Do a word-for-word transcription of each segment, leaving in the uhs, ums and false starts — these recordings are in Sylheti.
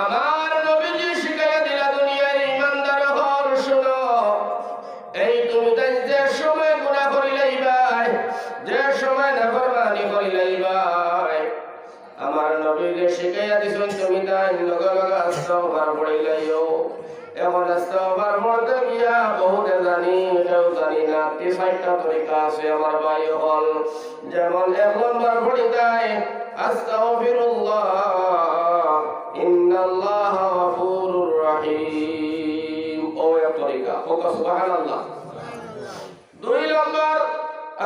আমার নবীজি শিখাইয়া দিলা দুনিয়ার ইমানদার অকল, শুনো, এই তুমি তাই যে সময় গুনাহ করিলাইবায়, যে সময় নাফরমানি করিলাইবায়, আমার নবীজি শিখাইয়া দিছইন তুমি তাই লগে লগে আস্তাগফার পড়িলাইও। এখন আস্তাগফার পড়তে গিয়া বহুতে জানি, কেউ জানি না। তিন চাইরটা তরিকা আছে আমার ভাই অকল। যেমন এক নম্বর পড়িতায়, আস্তাগফিরুল্লাহ, ইন্নাল্লাহা গাফুরুর রাহিম। অউ এক তরিকা। কউক্কা সুবহানাল্লাহ। দুই নম্বর,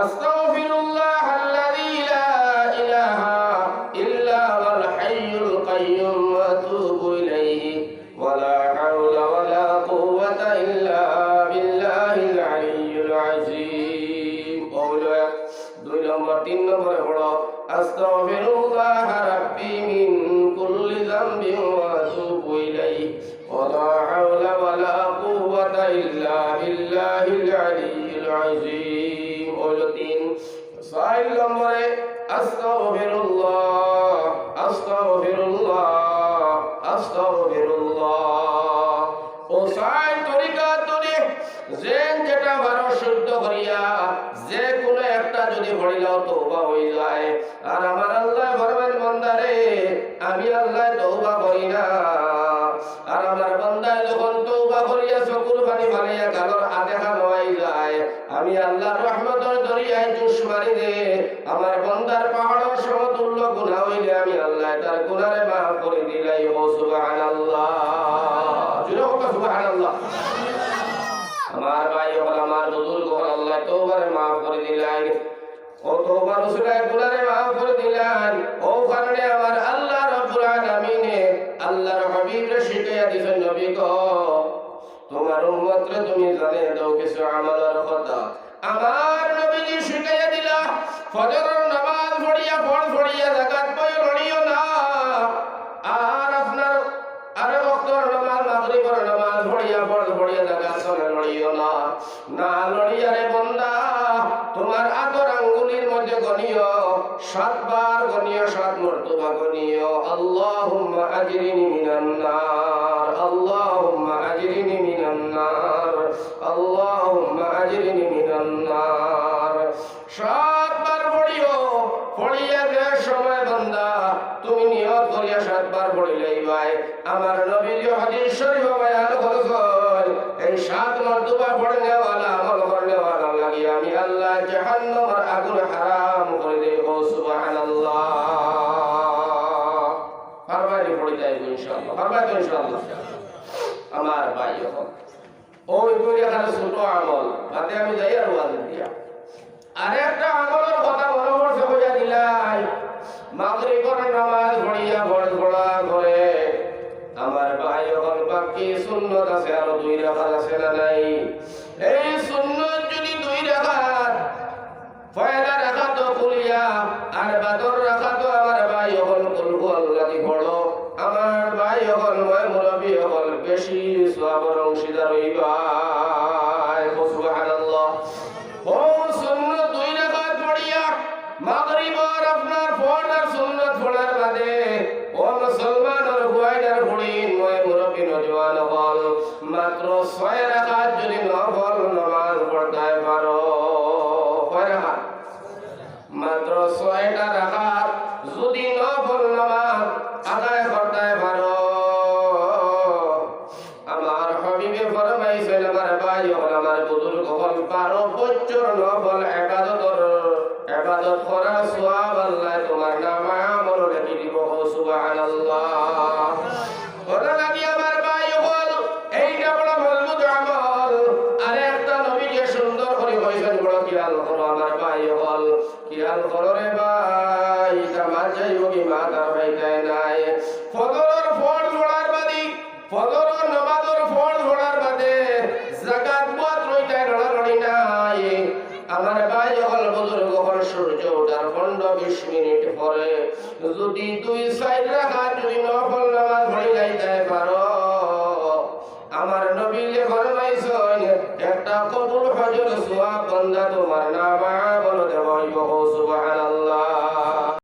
আস্তাগফিরুল্লাহাল্লাযী লা ইলাহা ইল্লা হুয়াল হাইয়ুল কাইয়্যুম ওয়া আতুবু ইলাইহি ওয়া লা হাওলা ওয়া লা কুওয়াতা ইল্লা বিল্লাহিল আলিয়্যিল আযীম। অউ অইলো এক। দুই নম্বর, তিন নম্বরে পড়ো, আস্তাগফিরুল্লাহা রাব্বী মিন কুল্লি যামবিন ওয়া আতুবু ইলাইহি ওয়া লা হাওলা ওয়া লা কুওয়াতা ইল্লা বিল্লাহিল আলিয়্যিল আযীম। অইলো তিন। চাইর নম্বরে, আস্তাগফিরুল্লাহ, আস্তাগফিরুল্লাহ, আস্তাগফিরুল্লাহ। অউ চাইর তরিকা তরি যেন যেটা পারো শুদ্ধ করিয়া যে কুনু একটা যুদি পড়িলাও তওবা অইযায়। আর আমার আল্লায় ফরমাইন, বান্দারে, আমি আল্লায় তওবা করি না। আর আমার বান্দায় যখন তওবা করিয়া চকুর পানি ফালাইয়া গালর আদেখান অইযায়, আমি আল্লার রহমতর দরিয়ায় জুশ মারি দে, আমার বান্দার পাহাড়র সমতুল্য গুনা অইলে আমি আল্লায় তার গুনারে মাফ করি দিলাই। কও সুবহানাল্লাহ। জুরে কও সুবহানাল্লাহ। আমার ভাই অকল, আমার বুজুর্গ অকল, আল্লায় তওবারে মাফ করি দিলাই। অউ তওবার উছিলায় গুনারে মাফ করি দিলাইন। অউ কারণে আমার আল্লাহ রাব্বুল আলামিনে আল্লার হাবিবরে শিখাইয়া দিছইন, নবী গো, তুমার উম্মতরে তুমি জানাইয়া দেও কিছু আমলর কথা। আমার নবীজি শিখাইয়া দিলা, ফজরর নামাজ পড়িয়া, ফরজ পড়িয়া জাগাত বইয়া লড়িও না। আর আপনার আরো ওয়াক্তর নামাজ, মাগরিবর নামাজ পড়িয়া, ফরজ পড়িয়া জাগাত তনে লড়িও না। না লড়িয়া রে বান্দা, তুমার আতর আঙ্গুলির মধ্যে গনিও, সাতবার গনিও, সাত মর্তবা গনিও, আল্লাহুম্মা আজরিনি মিনান নার, আল্লাহুম্মা আজরিনি মিনান নার, আল্লাহুম্মা আজরিনি মিনান নার। সাতবার পড়িও, পড়িয়া যে সময় বান্দা তুমি নিয়ত করিয়া সাতবার পড়িলাইবায়, আমার নবীজি হাদিস শরীফো বয়ান করছইন, এই সাত মর্তবা পড়নেওয়ালা, আমল করনেওয়ালা লাগি আমি আল্লায় জাহান্নামর আগুন হারাম করি দেই। কও সুবহানাল্লাহ। পারবায়নি পড়িতায় ইনশাআল্লাহ? পারবায় তো ইনশাআল্লাহ? আমার ভাই অকল, অউ দুই রেখাত ছোট আমল, বাদে আমি যাইয়ার ওয়াজ দিয়া। আরেকটা আমলর কথা মনো পড়ছে, কইয়া দিলাই। মাগরিবর নামাজ পড়িয়া ফরজ পড়া করে। আমার ভাই অকল, বাকি সুন্নত আছে, আরো দুই রেখাত আছে না নাই? এই সুন্নত যুদি দুই রেখাত, পয়লা রেখাতো কুলিয়া, আর বাদর রেখাতো আমার ভাই অকল কুল হু আল্লাহ দি পড়ো। আমার ভাই অকল, ময় মুরব্বি অকল, বেশি সওয়াবর অংশীদার অইবায়। কও সুবহানাল্লাহ। অউ সুন্নত দুই রেখাত পড়িয়া, মাগরিবর আপনার ফরজ আর সুন্নত পড়ার বাদে, ও মুসলমানর পুয়াইন আর ফুড়িন, ময় মুরব্বি নওজোয়ান অকল, মাত্র ছয় রেখাত যুদি নফল নামাজ পড়তায় পারো, কয় রেখাত? মাত্র ছয়টা রেখাত যুদি নফল নামাজ আদায় করতায় পারো, আমার হাবিবে ফরমাইছইন, আমার ভাই অকল, আমার বুজুর্গ অকল, বারো বছর নফল ইবাদতর, ইবাদত করার সওয়াব আল্লায় তুমার নামায় আমলো লেখি দিবো। কও সুবহানাল্লাহ। অতার লাগি আমার ভাই অকল, এইটা বড় মজবুত আমল। আরেকটা নবীজিয়ে সুন্দর করি কইছইন, বড় খিয়াল করো আমার ভাই অকল, খিয়াল করো রে ভাই, ইটা মাত যাইবো কি মাত আর পাইতায় নায়। ফজরর ফরজ পড়ার বাদে, ফজরর নামাজর ফরজ পড়ার বাদে জাগাত বওয়াত রইতায়, লড়ালড়ি নাই। আমার ভাই অকল, বুজুর্গ অকল, সূর্য উঠার পনরো বিশ মিনিট পরে যুদি দুই